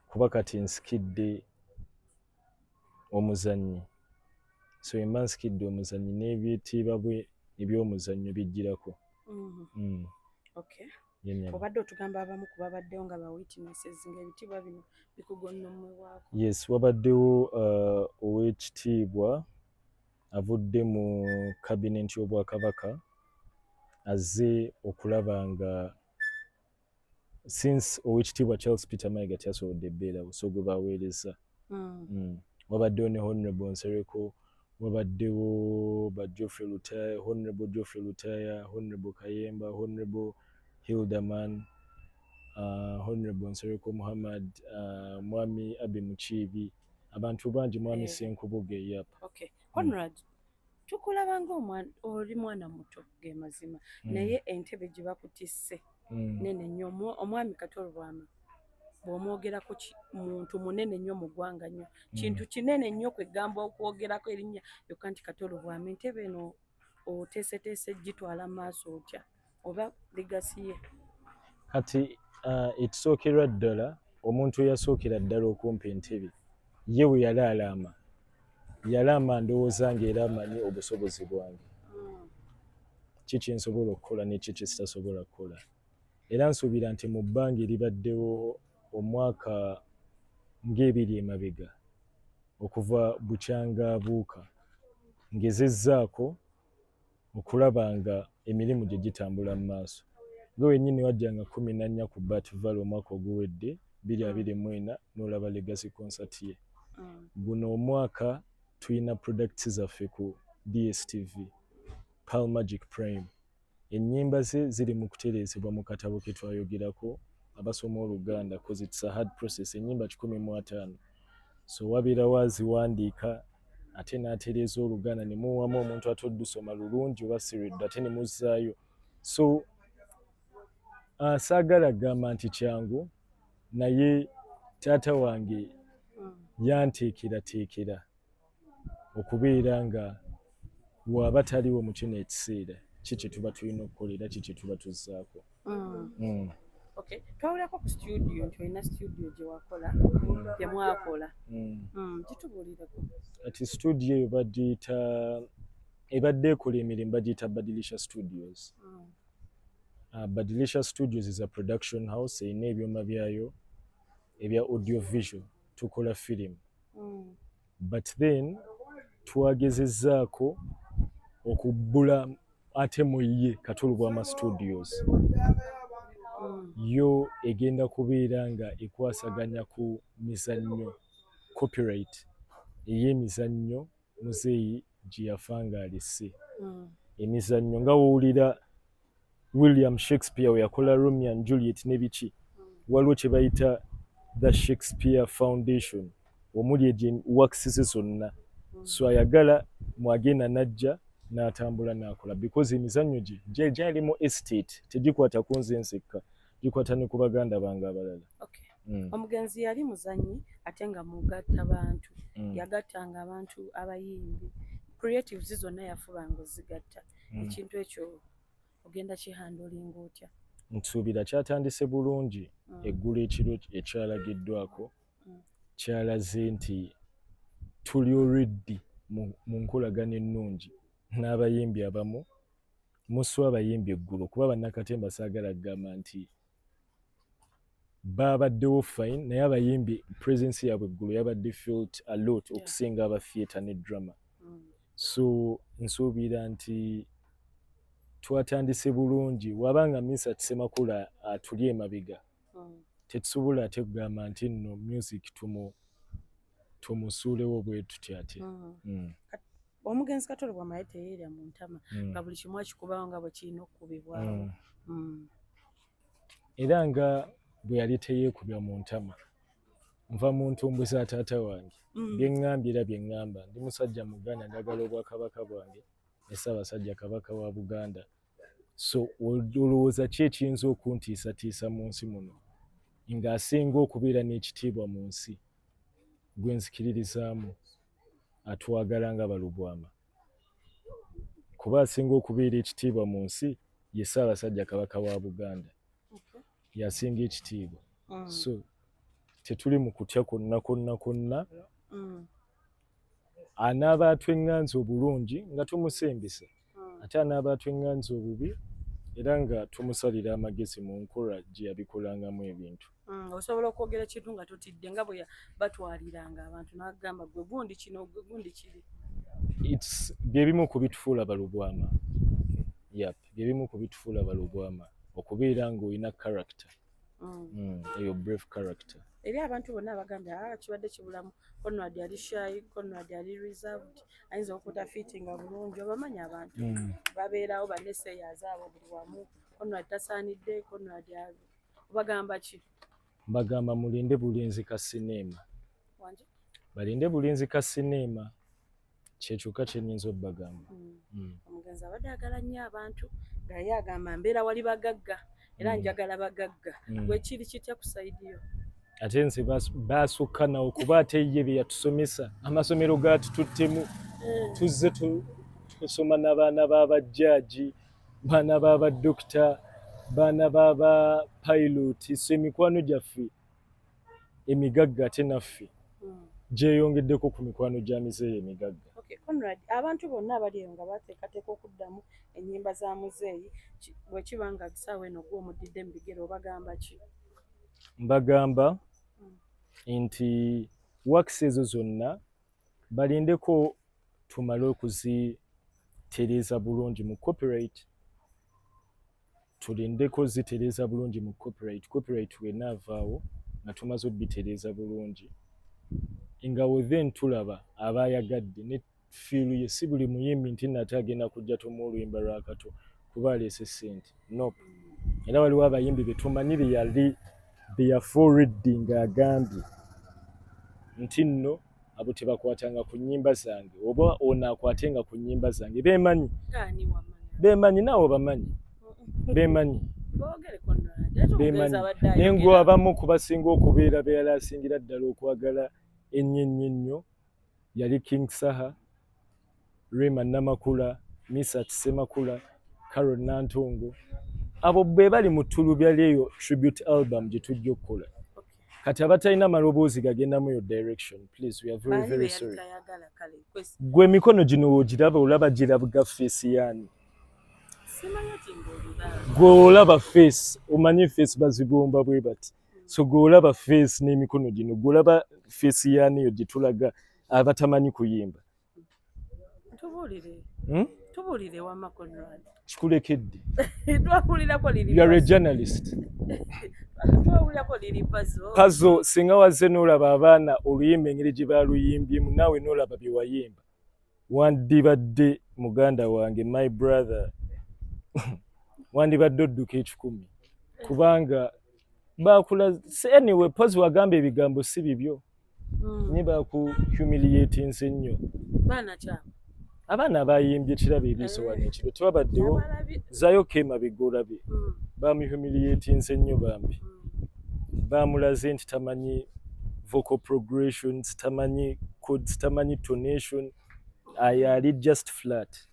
Kuba kati nsikidde omuzannyi, so emba nsikidde omuzannyi n'ebitiibwa bwe eby'omuzannyo bijjirako. Ye. Obadde otugamba abamu ku babaddewo nga ba witnesses ng'ebitiibwa bino bikugonnomebwako. Yes, wabaddewo ow'ekitiibwa avudde mu cabinet y'Obwakabaka, azze okulaba nga since Owekitiibwa Charles Peter Mayiga tyasobodde ebbeerawo, so gwe baweereza. Wabaddewo ne Honorable Nsereko, wabaddewo ba Geoffrey Lutaya, Honorable Geoffrey Lutaya, Honorable Kayemba, Honorable Hilderman, Honorable Nsereko Muhammad, Mwami Abe Mukiibi, abantu bangi, Mwami Senkubuge, yep. Okay. Conrad, tukulaba ng'omwana, oli mwana muto ge mazima, naye entebe gye bakutisse nene nnyo. Omwami Kato Lubwama bw'omwogerako muntu munene nnyo mu ggwanga nnyo, kintu kinene nnyo kwegamba okwogerako erinnya yokka nti Kato Lubwama. Entebe eno oteeseteese gitwala maaso otya, oba legacy ye? Kati ekisookerwa ddala, omuntu eyasookera ddala okumpa entebe, ye bwe yalaalaama, yalaama ndowooza ng'era amanyi obusobozi bwange, ki kyensobola okukola ne ki kyesitasobola kukola. Era nsuubira nti mu bbanga eribaddewo omwaka ng'ebiri emabega okuva bukyanga abuuka, ngezezzaako okulaba nga emirimu gye gitambula mu maaso. Gwe wennyini wajjanga 14 ku Bat Valley omwaka oguwedde 2024 n'olaba legacy concert ye. Guno omwaka tulina products zaffe ku DSTV, Pearl Magic Prime. Ennyimba ze ziri mu kutereezebwa mu katabo ke twayogerako abasoma Oluganda, 'cause it's a hard process. Ennyimba 150, so wabeerawo aziwandiika ate n'atereeza Oluganda ne muwamu omuntu ate oddusoma lulungi oba siridde ate ne muzzaayo. So saagala gamba nti kyangu, naye taata wange yanteekerateekera okubeera nga bw'aba taliwo mu kino ekiseera, ki kye tuba tulina okukola era ki kye tuba tuzzaako. Okay. Twawulirako ku studio nti olina studio gye wakola, gye mwakola. Gitubuulireko. Kati studio eyo bagiyita, ebadde ekola emirimu, bagiyita Badilisha Studios. Badilisha Studios is a production house erina ebyuma byayo ebya audio visual, tukola film. But then twagezezzaako okubbula ate mu ye Kato Lubwama Studios. Yo egenda kubeera nga ekwasaganya ku mizannyo, copyright ey'emizannyo muzeeyi gye yafa ng'alese. Emizannyo nga wowulira William Shakespeare we yakola Romeo and Juliet ne biki, waliwo kye bayita the Shakespeare Foundation omuli egyo works ze zonna. So ayagala mwagenda n'ajja n'atambula n'akola, because emizannyo gye gyali mu estate, tegikwata ku nze nzekka, gikwata ne ku baganda bange abalala. Omugenzi yali muzannyi ate nga mugatta bantu. Yagattanga abantu, abayimbi, creatives zonna yafubanga ozigatta. Ekintu ekyo ogenda kihandlinga otya? Nsuubira kyatandise bulungi. Eggulo ekiro ekyalagiddwako kyalaze nti tuli already mu nkolagana ennungi n'abayimbi abamu, musu abayimbi eggulo, kuba bannakatemba saagala kugamba nti babaddewo fine, naye abayimbi presence yaabwe eggulo yabadde felt a lot okusinga aba theatre ne drama. So nsuubira nti twatandise bulungi. Wabanga Misa Semakula atuli emabega, tetusobola ate kugamba nti nno music tumusuulewo bwe tutya ate. Omugenzi Kato Lubwama ye teyeerya mu ntama, nga buli kimu akikubawo nga bwe kirina okukubibwawo. Era nga bwe yali teyeekubya mu ntama, nva mu ntumbwe za taata wange. Bye ŋŋambye era bye ŋŋamba, ndi musajja Muganda, njagala obwakabaka bwange ne Ssaabasajja Kabaka wa Buganda. So olowooza ki ekiyinza okuntiisatiisa mu nsi muno ng'asinga okubeera n'ekitiibwa mu nsi gwe nzikiririzaamu atwagala nga Balubwama? Kuba asinga okubeera ekitiibwa mu nsi ye Ssaabasajja Kabaka wa Buganda, yasinga ekitiibwa. So Tetuli mu kutya kwonna kwonna kwonna. Anaaba atweŋŋanza obulungi nga tumusembesa, ate anaaba atweŋŋanza obubi era nga tumusalira amagezi mu nkola gye yabikolangamu ebintu. Osobola okwogera ekintu nga totidde, nga bwe batwaliranga abantu n'agamba, "Gwe gundi kino, gwe gundi kiri." It's bye bimu ku bitufuula balubwama. Yep, bye bimu ku bitufuula balubwama, okubeera ng'olina character, eyo brave character. Eri abantu bonna abagambye, "Ah, kibadde kibulamu, Conrad ali shy, Conrad ali reserved, ayinza okutafiitinga bulungi," obamanyi abantu babeerawo baneseyaza abo buli wamu, "Conrad tasaanidde, Conrad," obagamba ki? Mbagamba mulinde bulinzi ka sineema. Wanje? Balinde bulinzi ka sineema, kyekyokka kyenyinza obbagamba. Omugenzi abadde ayagala nnyo abantu, nga ye agamba, "Mbeera wali bagagga era njagala bagagga." Gwe kiri kitya ku side yo? Ate nze baasukka nawo, kuba ate ye bye yatusomesa, amasomero gatututtemu, tuzze tusoma n'abaana b'abajjaaji, baana b'abadokita, baana b'aba pilot. So emikwano gyaffe emigagga ate naffe gyeyongeddeko ku mikwano gya mizeeyi emigagga. Okay, Conrad, abantu bonna abali eyo nga bateekateeka okuddamu ennyimba za muzeeyi, bwe kiba nga essaawa eno gw'omuddidde mu bigere, obagamba ki? Mbagamba nti works ezo zonna balindeko tumale okuzitereeza bulungi mu copyright. Tulindeko zitereeza bulungi mu copyright. Copyright wenaavaawo nga tumaze obitereeza bulungi, nga then tulaba abayagadde ne feel ye. Si buli muyimbi nti nate agenda kujja tumuwa oluyimba lwa Kato kuba aleese ssente. Nope. Era waliwo abayimbi betumanyi beyali beyaforeddi ng'agambye nti nno abo tebakwatanga ku nnyimba zange, oba ono akwatenga ku nnyimba zange. Beemanyi. Ani wamanya? Beemanyi, naawe bamanyi, beemanyi. Boogere, Conrad. Ate omugenzi Beemanyi. abadde Naye ayogera. Ngwe abamu ku basinga okubeera be yali asingira ddala okwagala ennyo ennyo ennyo yali King Saha, Rema Namakula, Misat Semakula, Carol Nantongo. Abo bwe bali mu ttulubya lyeyo tribute album gye tujja okukola. Kati abatalina maloboozi gagendamu yo direction, please, we are very Baani very be yali sorry. tayagala? Kale Gwe emikono gino wogiraba, olaba girabuga face yaani? Simanyi ti ng'oliraba. Gwe olaba face, omanyi face bazigomba bwe bati. So gwe olaba face n'emikono gino, gwe olaba face yaani eyo gye tulaga abatamanyi kuyimba? Tubuulire. Hmm? Tubuulire wamma, Conrad. Kikulekedde. Twawulirako liri You are a journalist. Twawulirako liri pazo. Pazo, singa wazze n'olaba abaana oluyimba engeri gye baluyimbyemu, naawe n'olaba bye wayimba, wandibadde muganda wange, my brother, wandibadde odduka 1,000, kubanga bakula. Anyway, pozi wagamba ebigambo si bibyo, naye bakuhumiliatinze nnyo. Baana kyabo? Abaana abayimbye Kiraba Eriiso wano ekiro tebabaddewo. Abalabye. Zayo kemabega olabye. Bamuhumiliatinze nnyo bambi. Bamulaze nti tamanyi vocal progressions, tamanyi chords, tamanyi tonation. Ayo ali just flat.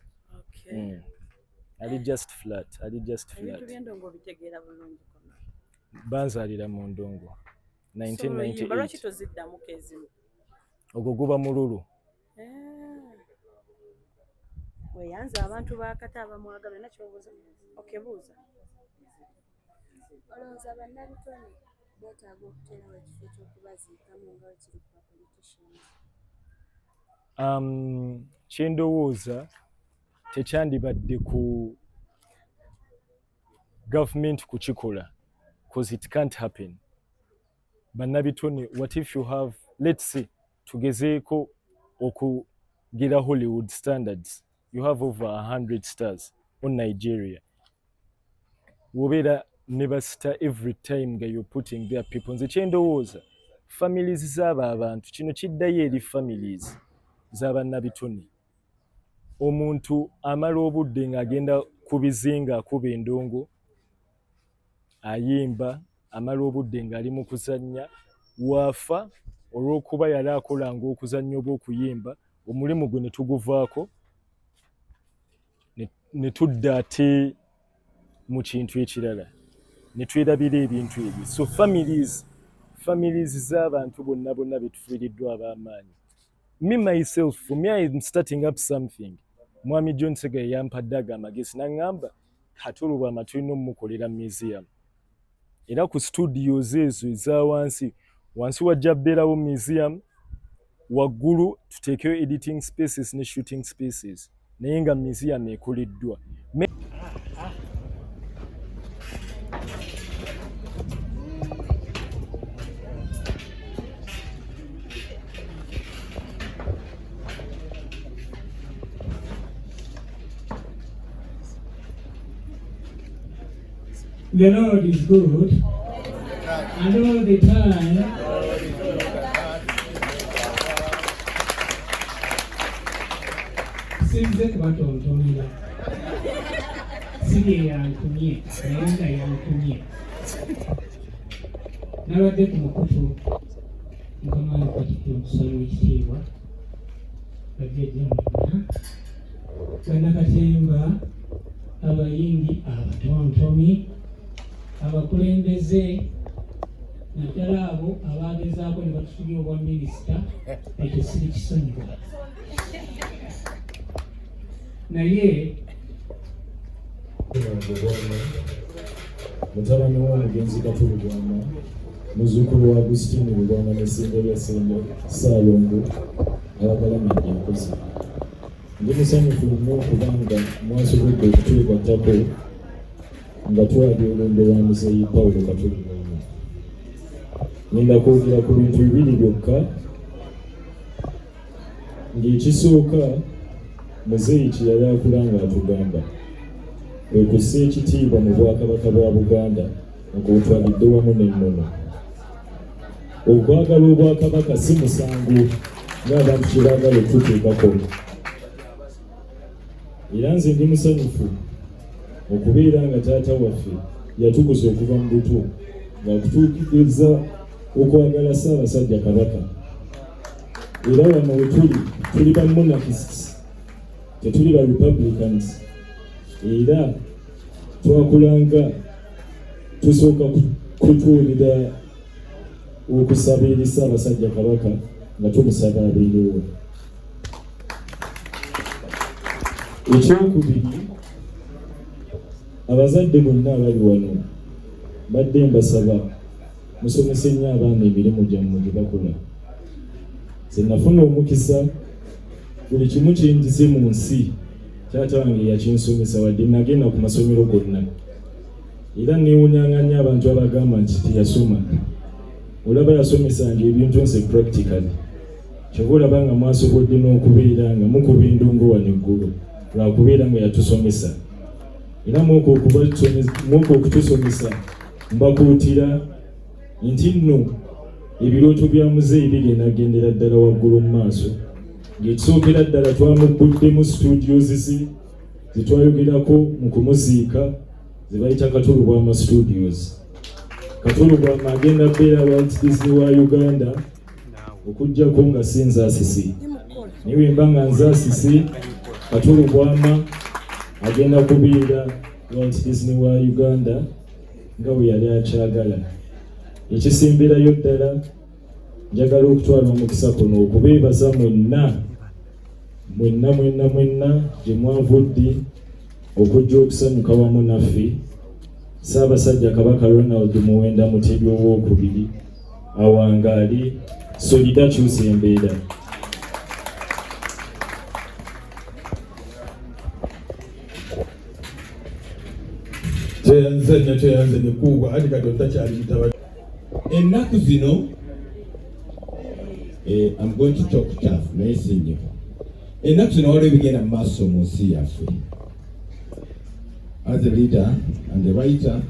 Ali just flat, ali just flat. Ebintu by'endongo obitegeera bulungi, Conrad? Banzaalira mu ndongo. So oluyimba lwaki 1998. toziddamuko ezimu? Ogwo guba mululu. Eh. Weeyanze abantu bakata abamwagala nakyobuuza. Okay, buuza. Olowooza bannabitone beetaaga okuteerawo ekifo ky'okubaziikamu nga bwe kiri ku bapoliticians? Kyendowooza tekyandibadde ku gavumenti kukikola, cause it can't happen. Bannabitone, what if you have, let's say, tugezeeko okugira Hollywood standards, you have over 100 stars on Nigeria, wobeera ne ba star every time nga you're putting their people. Nze kyendowooza, families z'abo abantu, kino kiddayo eri families z'abannabitone. Omuntu amala obudde ng'agenda ku bizinga akuba endongo, ayimba, amala obudde ng'ali mu kuzannya, waafa olw'okuba yali akolanga okuzannya oba okuyimba, omulimu gwe ne tuguvaako ne tudda ate mu kintu ekirala ne twerabira ebintu ebyo. So families Families z'abantu bonna bonna betufiiriddwa ab'amaanyi. Me myself, for me, I'm starting up something. Mwami John Ssegaye yampadde ago amagezi n'aŋŋamba Kato Lubwama tulina omukolera museum, era ku studios ezo eza wansi wansi wajja beerawo museum, waggulu tuteekeyo editing spaces ne shooting spaces, naye nga museum ekoleddwa. The Lord is good, and all the time. Sinze kubatontomera, si ye yantumye, naye nga yantumye. Nabadde ku mukutu, Mukama wange Katikkiro omusaba ekitiibwa, bajjajja mwenna, bannakatemba, abayimbi, abatontomi, abakulembeze, naddala abo abagezaako ne batusubya obwa minisita, ekyo siri kisonyiwa. Naye mutabani w'omugenzi Kato Lubwama, muzuukulu wa Agustini Lubwama ne Ssenga Ssembo Ssaalongo abagalamidde enkozi. Ndi musanyufu nnyo okubanga mwasobodde okutwegattako nga twali olumbe lwa Muzeeyi Paulo Kato Lubwama. Ngenda kwogera ku bintu bibiri byokka, ng'ekisooka Muzeeyi kye yali akula ng'atugamba kwe kussa ekitiibwa mu Bwakabaka bwa Buganda ng'otwalidde wamu n'ennono. Okwagala Obwakabaka si musango ng'abantu kye baagala okututeekako. Era nze ndi musanyufu okubeera nga taata waffe yatukuza okuva mu buto ng'akutuukiriza okwagala Ssaabasajja Kabaka. Era wano we tuli, tuli ba monarchists, tetuli ba republicans. Era twakulanga tusooka kutuulira okusaba eri Ssaabasajja Kabaka nga tumusaba abeerewo. Ekyokubiri, abazadde bonna abali wano mbadde mbasaba musomese nnyo abaana emirimu gyammwe gye bakola. Nze nafuna omukisa, buli kimu kyenjize mu nsi taata wange yakinsomesa, wadde nagenda ku masomero gonna. Era neewunyanga nnyo abantu abagamba nti teyasoma. Olaba yasomesanga ebintu nze practically. Kyova olaba nga mwasobodde n'okubeera nga mukuba endongo wano eggulo, lwakubeera nga yatusomesa. Era mwoko okutusomesa mbakuutira nti nno ebirooto bya muzeeyi bigenda gendera ddala waggulu mu maaso. Ng'ekisookera ddala twamugguddemu studios ze zetwayogerako mu kumuziika, ze bayita Kato Lubwama Studios. Kato Lubwama agenda kubeera Walt Disney wa Uganda, okuggyako nga si nzaasisi. Naye bwe mba nga nzaasisi, Kato Lubwama agenda kubeera Walt Disney wa Uganda nga bwe yali akyagala. Ekisimbirayo ddala, njagala okutwala omukisa kuno okubeebaza mwenna mwenna mwenna mwenna gye mwavudde okujja okusanyuka wamu naffe. Ssaabasajja Kabaka Ronald Muwenda Mutebi Owookubiri awangaale. Solida kyusa embeera. Tweyanze nnyo, tweyanze nnyo kuugwa ati kati otakyali mutabani ennaku zino. I'm going to talk tough, naye si nnyo. Ennaku zino waliwo ebigenda mu maaso mu nsi yaffe. As a leader and a writer,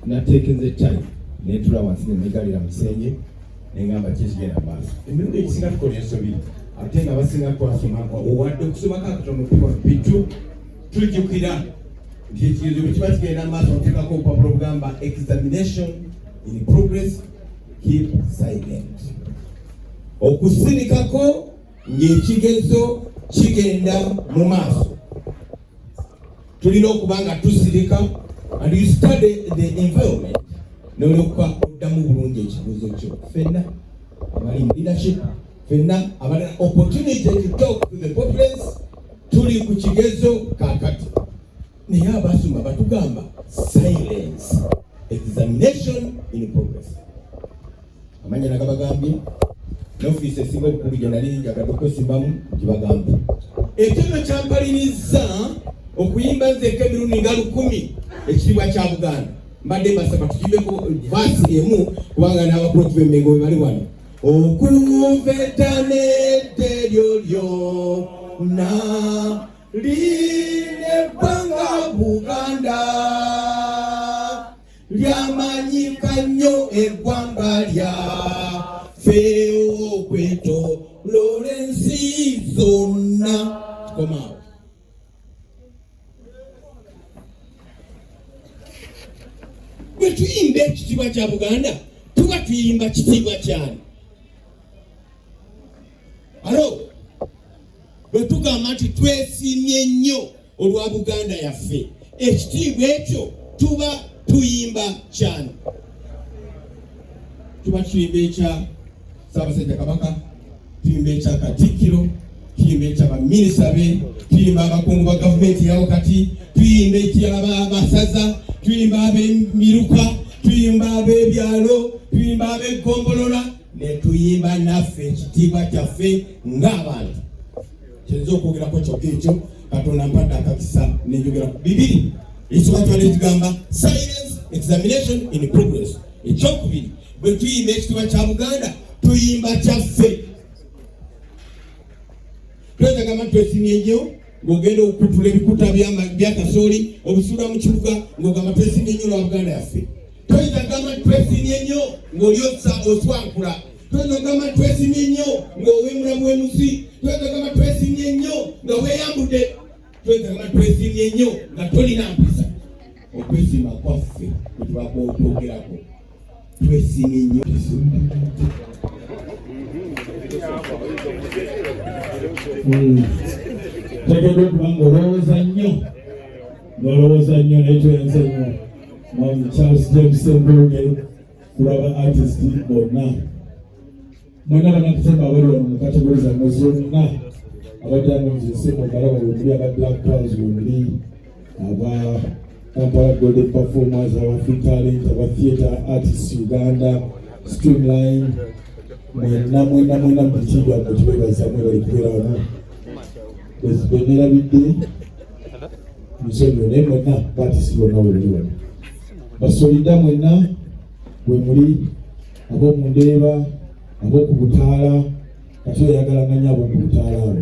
nateekenze time nentula wansi nenegalira mu kisenge nengamba ki ekigenda mu maaso. Emirundi egisinga tukola ensobi, ate nga abasinga twasoma owadde okusomako akatono P1 P2, tujjukira nti ekigezo bwe kiba kigenda mu maaso oteekako obupapula obugamba "Examination in progress, keep silent." Okusirikako ng'ekigezo kigenda mu maaso, tulina okuba nga tusirika and you study the environment. N'olyoka oddamu bulungi ekibuuzo kyo. Ffenna abali mu leadership, ffenna abalina opportunity to talk to the populace, tuli ku kigezo kaakati. Naye abasoma batugamba silence, examination in progress. Amanya nagabagambye, n'ofiisi esinga obukulu gye nali njagadde okwesimbamu gibagambye. Ekyo nno kyampaliriza okuyimba nzekka emirundi nga 1000 ekitiibwa kya Buganda. Mbadde mbasaba tuyimbeko verse emu, kubanga n'abakulu tuva Emmengo we bali wano. Okuva edda n'edda eryo lyonna lina eggwanga Buganda, lyamanyika nnyo eggwanga lyaffe okwetooloola ensi zonna. Tukomaawo. Bwe tuyimba ekitiibwa kya Buganda, tuba tuyimba kitiibwa kyani? Alo, bwe tugamba nti twesiimye nnyo olwa Buganda yaffe, ekitiibwa ekyo tuba tuyimba kyani? Tuba tuyimba ekya Ssaabasajja Kabaka, tuyimba ekya Katikkiro, tuyimba ekya baminisita be, tuyimba abakungu ba gavumenti ya wakati, tuyimba eky'abamasaza, tuyimba ab'emiruka, tuyimba ab'ebyalo, tuyimba ab'eggombolola, ne tuyimba naffe ekitiibwa kyaffe ng'abantu. Kyenza okwogerako kyokka ekyo, Katonda mpadde akakisa nenjogera ku bibiri. Ekisooka kibadde kigamba silence, examination in progress. Ekyokubiri, bwe tuyimba ekitiibwa kya Buganda, tuyimba kyaffe. Tuyinza gamba nti twesiimye nnyo ng'ogenda okukutula ebikuta bya kasooli obusuula mu kibuga ng'ogamba twesiimye nnyo olwa Buganda yaffe. Toyinza kugamba nti twesiimye nnyo ng'oli oswankula. Toyinza kugamba nti twesiimye nnyo ng'owemula buwemusi. Toyinza kugamba nti twesiimye nnyo nga weeyambudde. Toyinza kugamba nti twesiimye nnyo nga tolina mpisa. Okwesiima kwaffe kwe tuba twogerako, twesiimye nnyo. Tegedde okuba ng'olowooza nnyo, ng'olowooza nnyo, naye tweyanze nnyo Mwami Charles James Ssenkubuge kulaba artist bonna mwenna bannakatemba abali wano mu category zammwe zonna, aba Diamonds Nsimu balaba wemuli, aba Black Pearls wemuli, aba Kampala Golden Performers, aba Free Talent, aba Theatre Artists Uganda, Streamline, mwenna mwenna mwenna mu biti byammwe tubeebaza mwebali kubeera wano. Benerabidde nsonyiwe, naye mwenna ba artist bonna wemuli wano, basolida mwenna wemuli, ab'omu Ndeeba, ab'oku Butaala. Kati oyagala nganya ab'oku Butaala abo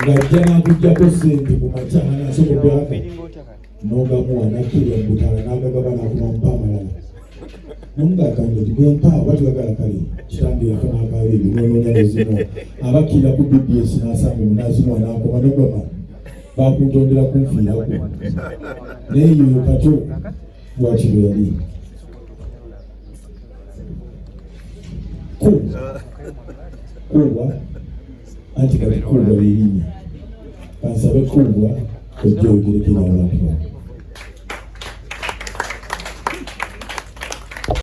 ng'ajja n'akuggyako ssente ku makya n'asooka n'ogamuwa n'akkirira mu butaala n'agagaba n'akuma mpa amalala nomugagamba nti gwempa oba tebagala kale kitange yafa n'akaaba ebyo n'onoonya nezimuwa abakkirira ku BBS n'asanga omu n'azimuwa n'akoma nogamba bakuntondera kunfiirako naye yoyo Kato bwaki bwe yali Kuubwa anti kati Kuubwa lyerinnya kansabe Kuubwa ojja oyogereko eri abantu bano.